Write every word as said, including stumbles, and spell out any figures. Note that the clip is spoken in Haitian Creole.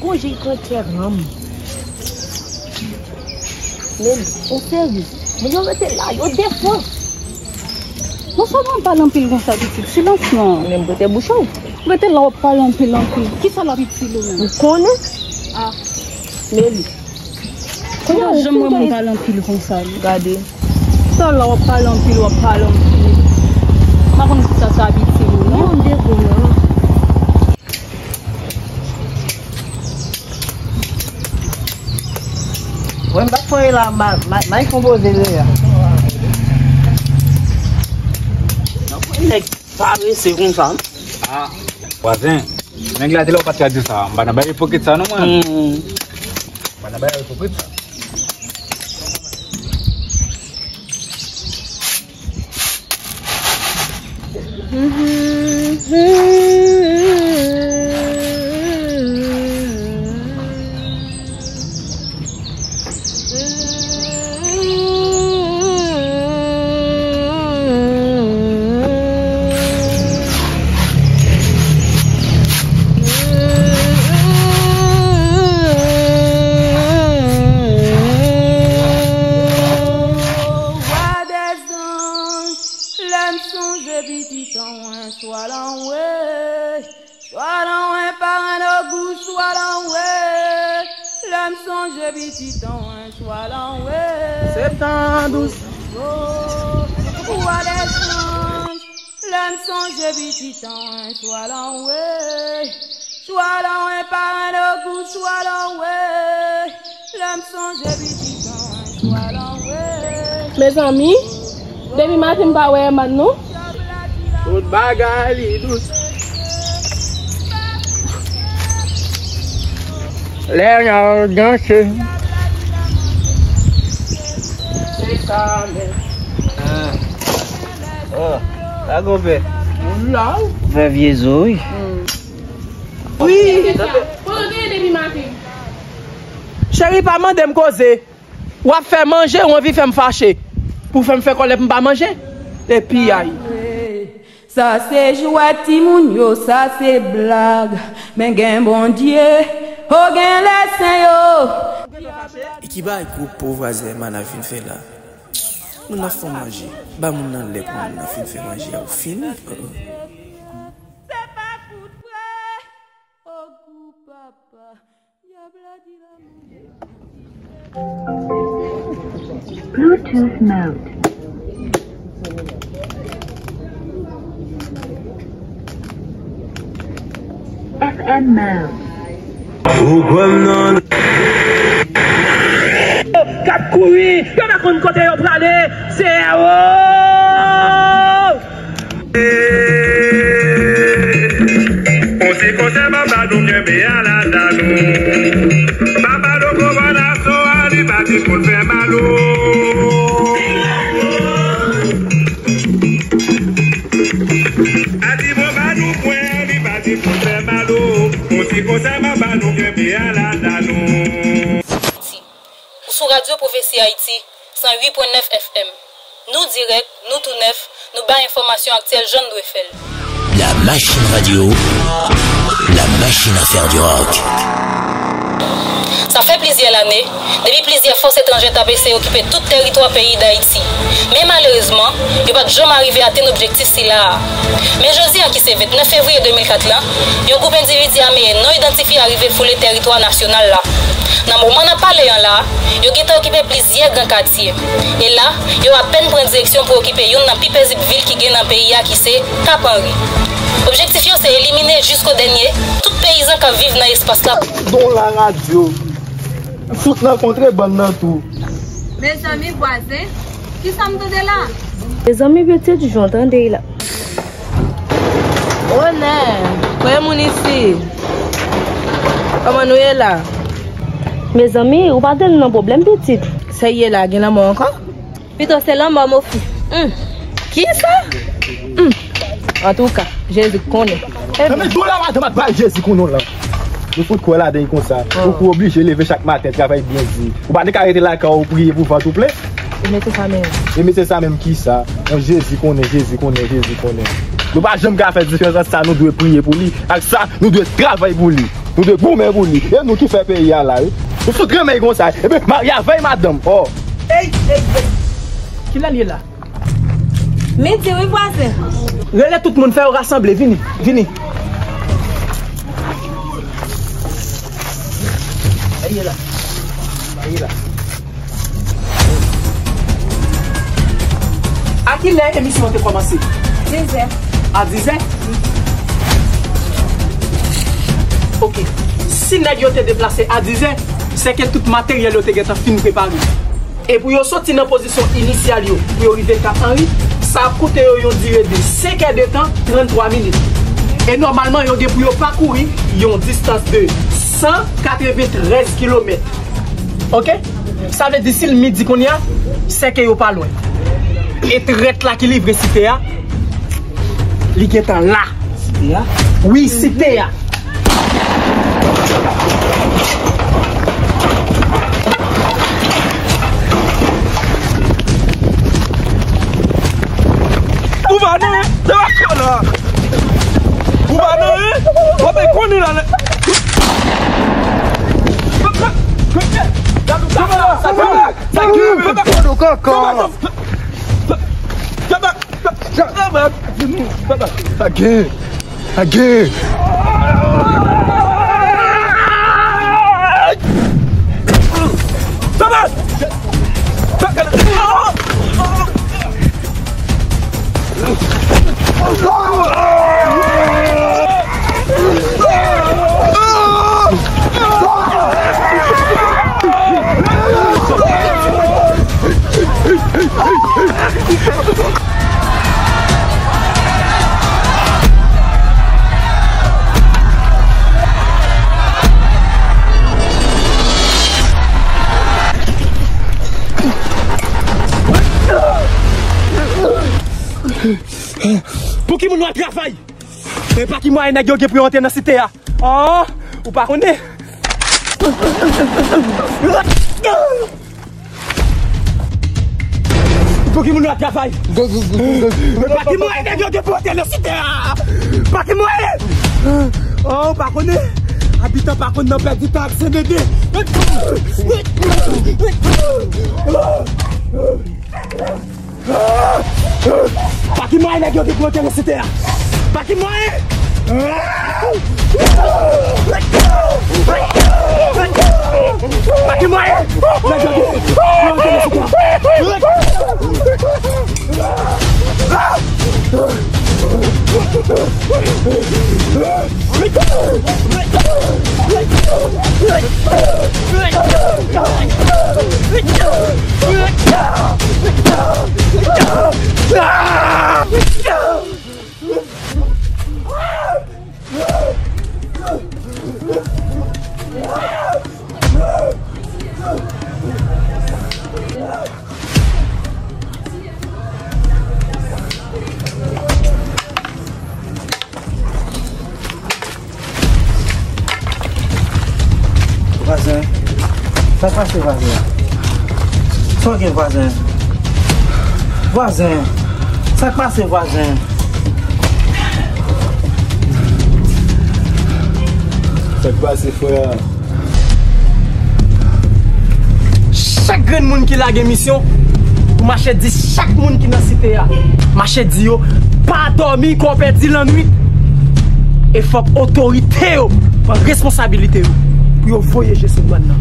Gon je l pran kè ranm. Men, on serye. Moun yo rete la, yo defo. Non sèlman pale anpil konsa, pitit. Silans non. Men m rete bouch ou. Rete la, w ap pale anpil, anpil. Kisa l ap itil ou menm? Ou konnen? Ah. Men li. Kounye a, janm wè moun pale anpil konsa, li. Gade. Sa la, w ap pale anpil, w ap pale anpil. M pa konn si sa, sa abitye ou, non. Yon devo, non. Mwen, m pa fè la, ma, ma, ma konpoze deja. Nèg parese konsa. Ah, vwazen, nèg la te la ou pa t ka di sa. M pa nan bay ipokrit sa, non, mwen. Hmm. M pa nan bay ipokrit sa. Wa dèzanj, lè m sonje pitit an mwen, swa l anwe, swa l anwe pa rann ogou, swa l anwe, lè m sonje pitit an mwen, swa l anwe. Se tan dous. Wa dèzanj, lè m sonje pitit an mwen, swa l anwe. Chwalanwe pa rann ogou, chwalanwe. Lè m sonje pitit an, chwalanwe. Mezanmi, depi maten m pa wè Herman non. Tout bagay li dous. Lè y ap danse. Se sa menm. Ah. Oh, la gonfle. Ou la. Fè vye zo, wi. Wi. Kote w ye depi maten? Cheri, pa mande m koze. W ap fè manje, ou anvi fè m fache. Pou fè m fè kòlèt m pa manje. Epi ay. Sa se jwèt timoun yo, sa se blag. Men gen Bondye, o gen lèsen yo. E ki bagay gwoup Pwovwazè Mana vin fè la? Moun nan fè manje. Ba moun nan lè pou moun nan fin fè manje a, ou fini. Se pa kout pre. O gou papa. Dyab la di la manje. Bluetooth mode. F M mode. Ou kwè m nan. K ap kouri, yo pa konn kote yo prale, se o. Konsi konsè papa nou kenbe a ladan nou. Papa nou konba naso a, li pa di pou l fè mal o. A di bon ba nou pwen, li pa di pou l fè mal o. Konsi konsè papa nou kenbe a ladan nou. Ou sou Radyo Pwofesi Ayiti, san uit pwen nèf F M. Nou dirèk, nou tou nèf, nou bay enfòmasyon aktyèl jan n dwe fè l. La Machine Radio, la machine à faire du rock. Sa fè plizyè lane, depi plizyè fòs etranjè t ap eseye okipe tout tèritwa peyi Dayiti. Men malerezman, yo pa t janm arive atenn objektif sila a. Men jodi a ki se vennèf fevriye de mil kat lan, yon gwoup endividi ame e non idantifye arive foule tèritwa nasyonal la. Nan moman n ap pale an la, yo gentan okipe plizyè gran katye. E la, yo apèn pran direksyon pou okipe youn nan pi pezib vil ki gen nan peyi a ki se Kap Anri. Objektif yo se elimine jisko dènye tout peyizan k ap viv nan espas la. Don la radyo. Fout nan kontre bann nan tou. Mezanmi vwazen, kisa m tande la? Mezanmi pitit, jan w tande la. Onè, premye moun isi. Kòman nou ye la? Mezanmi, ou pa tande nan pwoblèm pitit. Sa ye la, gen lanmò ankò? Pito se lanmò m ofri. Hmm. Kisa? Hmm. Antouka, Jezi konnen. Ebyen. Nan men do la madanm ap bay Jezi konnen w lan. Nou fout kwè ladan l konsa. Ou kou oblije leve chak maten, travay byen di. Ou pa te ka rete lakay ou priye pou vant ou plen? E mesye sa menm. E mesye sa menm kisa? Bon, Jezi konnen, Jezi konnen, Jezi konnen. Nou pa janm ka fè diferans ant sa nou dwe priye pou li ak sa nou dwe travay pou li. Nou te goumen pou li. E nou ki fè peyi a la, wi. Nou fout renmen l konsa. Ebyen, marye avè l, madanm. Oh. Ey, ey, ey. Kilè l ye la? Midi, wi, vwazen. Rele tout moun, fè yo rasanble. Vini, vini. Ey, ye la. Ey, ye la. A kilè emisyon an te kòmanse? Dizè. A dizè? Ok. Si nèg yo te deplase a dizè, sèke tout materyèl yo te gentan fin prepare. E pou yo soti nan pozisyon inisyal yo, pou yo rive Kap Anri, sa ap koute yo yon dire de senk è de tan, tranntwa minit. E nòmalman, yo gen pou yo pakouri yon distans de san katreventrèz kilomèt. Ok? Sa vle di, si l midi kounye a, sèke yo pa lwen. E trèt la ki livre site a, li gentan la. Site a? Wi, site a. Ou pa nan, se pa la. Ou pa nan, w ap konnen la. Sa gen. Sa gen. Sa gen. Pou ki moun w ap travay? E pa ki mwayen nèg yo gen pou yo antre nan site a? Oh, ou pa konnen? Pou ki moun w ap travay? E pa ki mwayen nèg yo gen pou antre nan site a? Pa ki mwayen? Oh, ou pa konnen? Abitan pa konn nan pèdi tan ak C D D. Pa ki mwayen nèg yo gen pou antre nan site a? Pa ki mwayen? Pa ki mwayen nèg yo gen pou antre nan site a? Vwazen, sa k pase vwazen? Sa w gen vwazen? Vwazen, sa k pase vwazen? Sa k pase frè? Chak grenn moun ki lage misyon pou mache di chak moun ki nan site a, mache di yo pa dòmi, kò pèdi lannwit. E fòk otorite yo pran responsabilite yo pou yo voye je sou dwàn nan.